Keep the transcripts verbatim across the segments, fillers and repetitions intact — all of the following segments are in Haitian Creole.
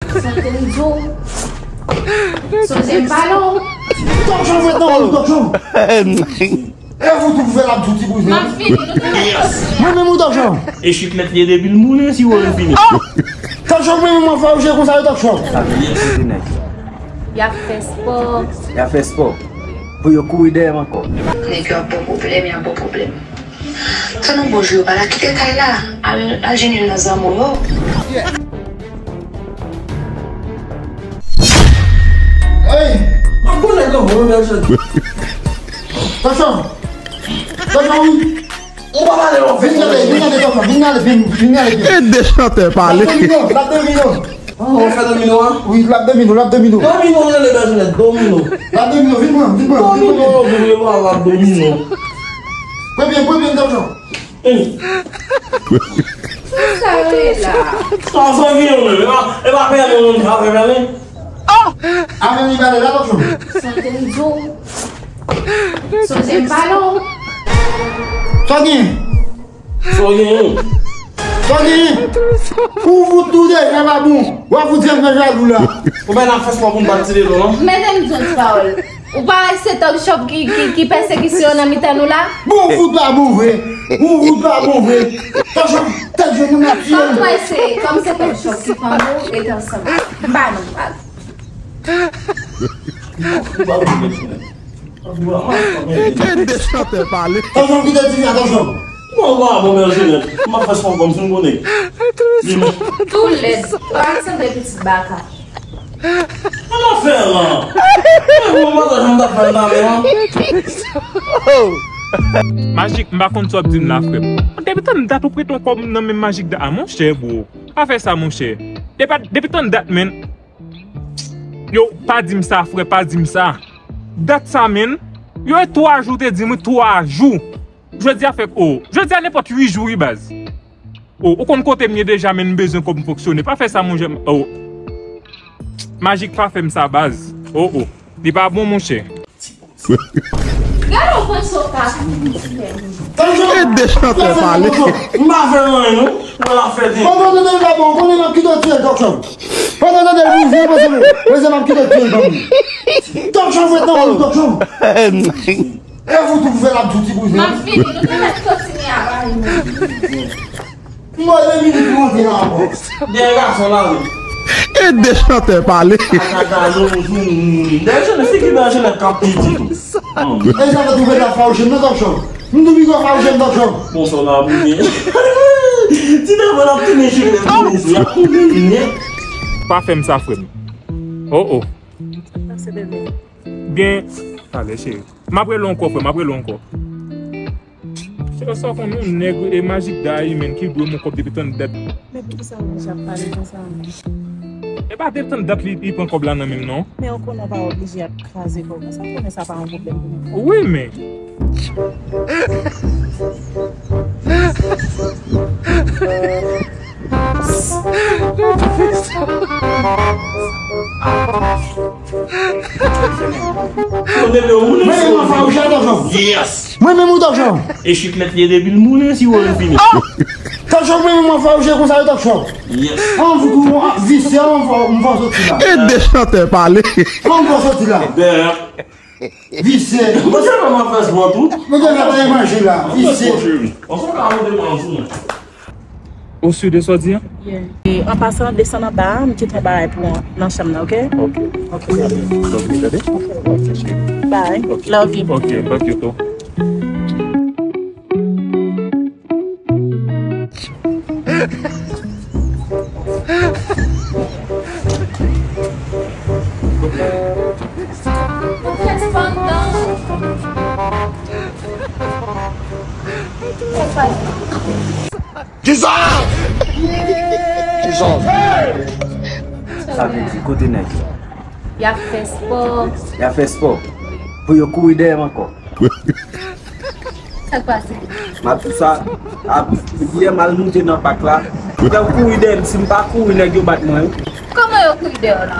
Sa te m di w. Sonje m pale w. Tonchon fèt nan ou, Tonchon. E ou tou pou fè l ap di w ti bouzen. M ap fini, nou te... Mwen menm ou, Tonchon. E chiklet li ye depi l moulen si w fini. Tonchon, mwen menm mwen fè w je konsa yo, Tonchon. Sa vle di kote nèg yo. Y ap fè spò. Y ap fè spò. Pou yo kouri dèyè m ankò. Nèg yo ap ba w pwoblèm, y ap ba w pwoblèm. Tann yon bon jou yo pa la kite kay la. Al, al jwenn youn nan zanmi w yo. Hey! M ap konnen kòman mwen menm jan. Tonchon! Tonchon, wi! Ou pa pale lò vin gade, vin gade, Tonchon, vin gade, vin, vin gade, vin. E de chantè pale. L ap domine w, l ap domine w. Ou fè domino a? Wi, l ap domine w, l ap domine w. Domino, mwen rele Bèjinèt, domino. L ap domine w, vin pran, vin pran, vin pran. Domino, domino, l ap domino. Pran byen, pran byen, Tonchon. Sa yo ye la. Sa w gen yo menm? E pa, e pa pèlen, non, pa pèlen. Avè li pale la, Tonchon. Sa te m di w. Sonje m pale w. Sa w gen? Sa w gen? Sa w gen? Ou fout tou deja pa bon. W ap fout fè m fè jalou la. Ou pa nan fès pa pou m bat ti lelo, non? Mete m di yon ti pawòl. Ou pa wè se Top Shop ki, ki, ki pèsekisyon nan mitan nou la? Bon, ou fout pa bon vre. Ou fout pa bon vre. Tonchon, tèt jwenn nou nan pye. Kòm wè se, kòm se Top Shop ki fann ou, rete ansanm. M ba nou bal. Ou pa bon, Bèjinèt. E de chantè pale. Tonchon, kite ti fi a, Tonchon. Bon, wa, bon, Bèjinèt. M ap fè son kòm si m konnen. Tou lèd. Ou pa sanble pitit baka. An afè la. Mwen bon, mwen ta janm ta fè l nan men an. Majik, m pa konn sa w ap di m la, frè m. Depi tann dat ou prete yon kòb nan men Majik Da, a, monchè, bro. Pa fè sa, monchè. Depi, depi tann dat, menn. Yo, pa di m sa, frè, pa di m sa. Dat sa, menn. Yo, e twa jou, te di m, wi, twa jou. Jodi a fèk, o. Jodi a nenpòt uit jou, wi, baz. O, ou konn kote m ye deja, menn, m bezwen kòb m fonksyone. Pa fè sa, monchè, o. Majik pa fè m sa, baz. O, o. Li pa bon, monchè. Gade w panse w ka fè. E de chantè pale. M pa fè anyen, non. Mwen la fè di. Pandan tande l pa bon, konnen m ap kite w tiye l, Tonchon. Pandan tande l bouzen, panse m, panse m ap kite w tiye l, ban m. Tonchon fèt nan ou, Tonchon. E ou tou pou fè l ap di w ti bouzen. M ap fini, nou te mèt kontinye a pale, non. Mwen de minit pou antre nan rapò. Dèyè gason la, wi. E de chantè pale. Kaka, kaka, nou, nou, nou. Dèyè jènès, figi dèyè jènès k ap piti tou. E sa fè tou fè la fawouchè nan Tonchon. M tou pi gwo fawouchè nan Tonchon. Bon, sa w la bouke. Ti dèyè mwen ap tounen jènès tou, tou, y ap tounen li, men. Pa fè m sa, frè m. O, o. Sa k pase, bebe? Byen. Talè, cheri. M ap rele w ankò, frè m, m ap rele w ankò. Se sa w konn yon nèg e Majik Da a, menn, ki dwe m yon kòb depi tann dat. Men poukisa w oblije ap pale konsa, menn? E pa depi tann dat li, li pran kòb la nan men m, non. Men w konnen w pa oblije ap kraze kò konsa, w konnen sa pa yon pwoblèm pou mwen. Wi, men. Mwen menm mwen fawouchè, Tonchon. Yes. Mwen menm ou, Tonchon. E chiklet li ye depi l moulen si w fini. Tonchon, mwen menm mwen fawouchè konsa yo, Tonchon. Yes. An, ou, ou, visye, an, m fò, m fò soti la. E de chantè pale. An, m fò soti la. Dèyè. Visye. Mwen se mwen fè spò tou. Mwen te fè manje la. Visye. Anson ka mande manzou. Ou si de sa w di a? Yeah. E, an pasan, desann anba a, m kite yon bagay pou ou nan chanm nan, oke? Oke. Oke. Love you, baby. Oke, oke. Bye. Oke. Love you. Oke, love you too. Kisa? Kisa? Sa vle di kote nèg yo? Y ap fè spò. Y ap fè spò. Pou yo kouri dèyè m ankò. Sa k pase? M ap di sa, ap, yè m al moute nan pak la. Lè yo kouri dèyè m, si m pa kouri, nèg yo bat mwen, wi. Kòman yo kouri dèyè w la?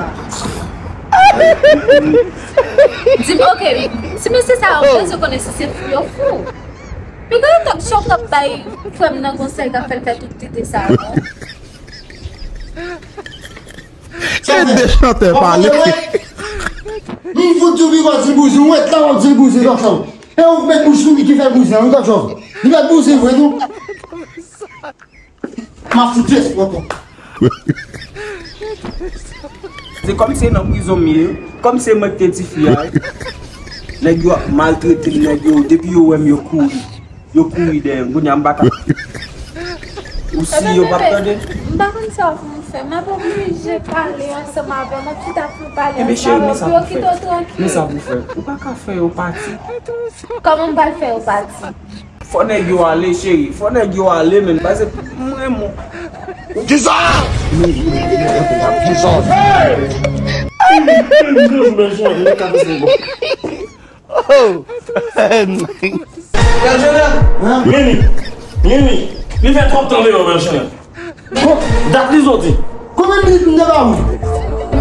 Di m, oke, si mesye sa yo bezwen konnen si se fou yo fou. Piga yo t ap chòk ap bay frè m nan konsèy k ap fè l fè tout tete sa yo, non? Tèt de chantè pale. M fout di w pi gwo di l bouzen, ou wè tan w ap di l bouzen, Tòchòv. E ou met bouch sou li ki fè bouzen, wi, Tòchòv. Li pa bouzen vre, non. M ap fout tèt ou ankò. Se kòm se nan prizon m ye, kòm se mwen ki te tifi a, nèg yo ap maltrete m, nèg yo, depi yo wè m, yo kouri. Yo kouri dèyè m, kounye a m pa ka. Ou si yo p ap tande? M pa konn sa pou m fè. M ap oblije pale ansanm avè w. M ap chita pou m pale ansanm avè w pou yo kite w trankil. Men sa pou fè. Ou pa ka fè yo pati. Kòman m pral fè yo pati? Fò nèg yo ale, cheri. Fò nèg yo ale, men. Paske m renmen w. Kisa? Kisa? Oh! Bèl Jenè! Men li! Men li! Li fè twòp tan deyò, Bèl Jenè! Bon, dat li soti! Konbyen minit m te ba ou?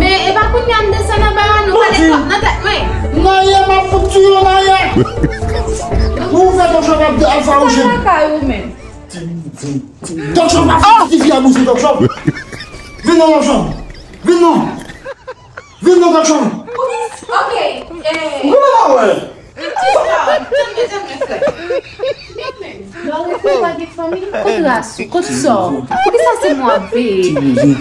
Men, e pa kounye a m desann anba a, non, pale twòp nan tèt mwen. Naya, m ap fout tiye w, Naya! Ou fè Tòchòv ap, ap fawouche m. Sa lakay ou menm? Tòchòv, m ap fout tiye w, bouzen Tòchòv! Vin non, Tòchòv! Vin non! Vin non, Tòchòv! Ok, eh. Ou konn pa wè? Tòchòv, tann mwen, tann mwen, frè. Lè w rete w pa gen fanmi, kot ras ou, kot sò w? Poukisa se mwen w ap veye?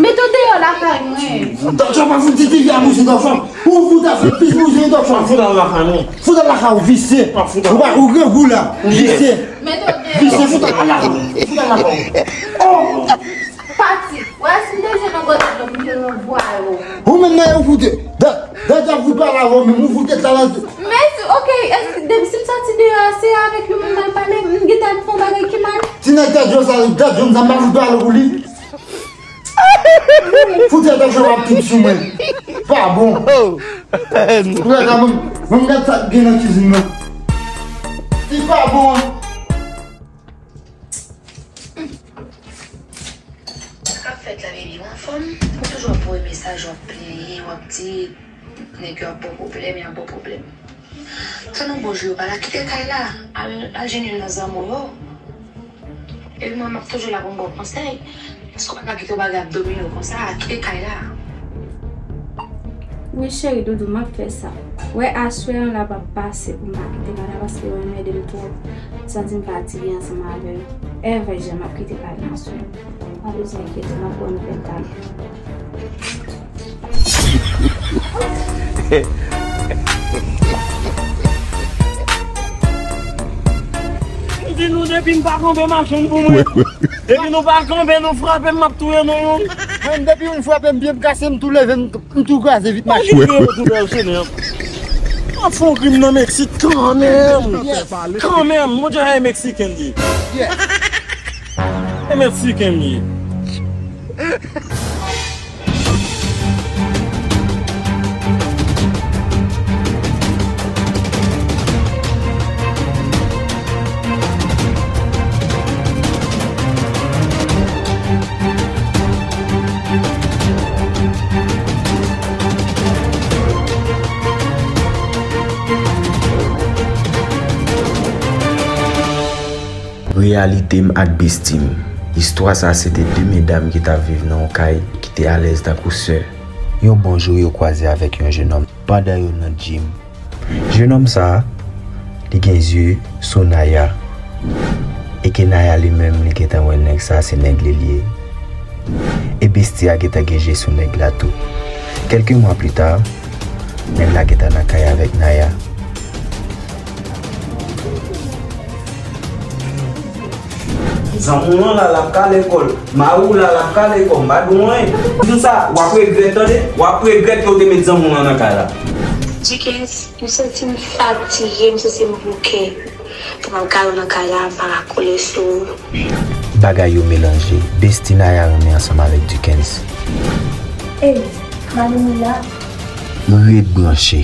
Mete w deyò lakay mwen. Tòchòv, pa fout di T V a bouzen, Tòchòv. Ou fout ap fè plis bouzen, Tòchòv. Fout al lakay mwen. Fout al lakay ou, visye. Ou pa, ou grangou la. Visye. Mete w deyò. Visye, fout al lakay ou. Fout al lakay ou. Oh! Pati. Wè, si m te jwenn yon gòdèt dlo, m te ranvwaye w. Ou menm nan, ou fout, da, da, da, fout pale avè w menm, ou fout tèt la nan. Men, ok, èske, depi si m soti deyò a, se avèk li menm m al pale, m gentan fè yon bagay ki mal. Ti nèg tèt jòn sa, tèt jòn sa, m pa fout pale pou li. Fout tèt jòn ap tout sou mwen. Pa bon. Ou wè la, mwen, mwen gad sa k gen nan kizin nan. Li pa bon. Sa k ap fèt la, baby? Ou anfòm? M toujou ap voye mesaj, w ap plenyen, w ap di nèg yo ap ba w pwoblèm, y ap ba w pwoblèm. Tann yon bon jou, yo pa la, kite kay la, al, al jwenn youn nan zanmi w yo. Epi mwen, m ap toujou la pou m ba w konsèy. Paske w pa ka kite yon bagay ap domine w konsa, kite kay la. Wi, cheri doudou, m ap fè sa. Wè, aswè an la p ap pase pou m pa kite kay la, paske mwen, m ede l twòp. M santi m fatige ansanm avè l. Evè jan m ap kite kay la aswè an. Pa bezwen enkyete, m ap ba w nouvèl talè. M di nou depi m pa kanpe machann pou mwen. Depi nou pa kanpe, nou frape m, m ap touye nou youn. Mwen, depi youn frape m, pye m kase, m tou leve, m, m tou kraze vit machin. Mwen tou bèl chenè. M ap fè yon krim nan Meksik kanmenm. Kanmenm, Bondye ay Meksiken li ye. E Meksiken li ye. Reyalite m ak besti m. Istwa sa a se te de medam ki t ap viv nan yon kay ki te alèz tankou sè. Yon bon jou, yo kwaze avèk yon jennonm pandan yo nan gym. Jennonm sa a, li gen zye sou Naya. E ke Naya li menm, li gentan wè nèg sa a se nèg li l ye. E besti a gentan gen je sou nèg la tou. Kèlke mwa pita, nèg la gentan nan kay avèk Naya. Zanmi w lan la, l ap kale kò l. Mari w la, l ap kale kò l. M pa di w anyen. Di w sa, w ap regrèt, tande. W ap regrèt ke w te met zanmi w lan nan kay la. Dickens, m santi m fatige, m santi m bouke. Pou m al kale w nan kay la, m pa ka kole sou ou. Bagay yo melanje. Besti Naya renmen ansanm avèk Dickens. Ey, Maloumila. Ret branche.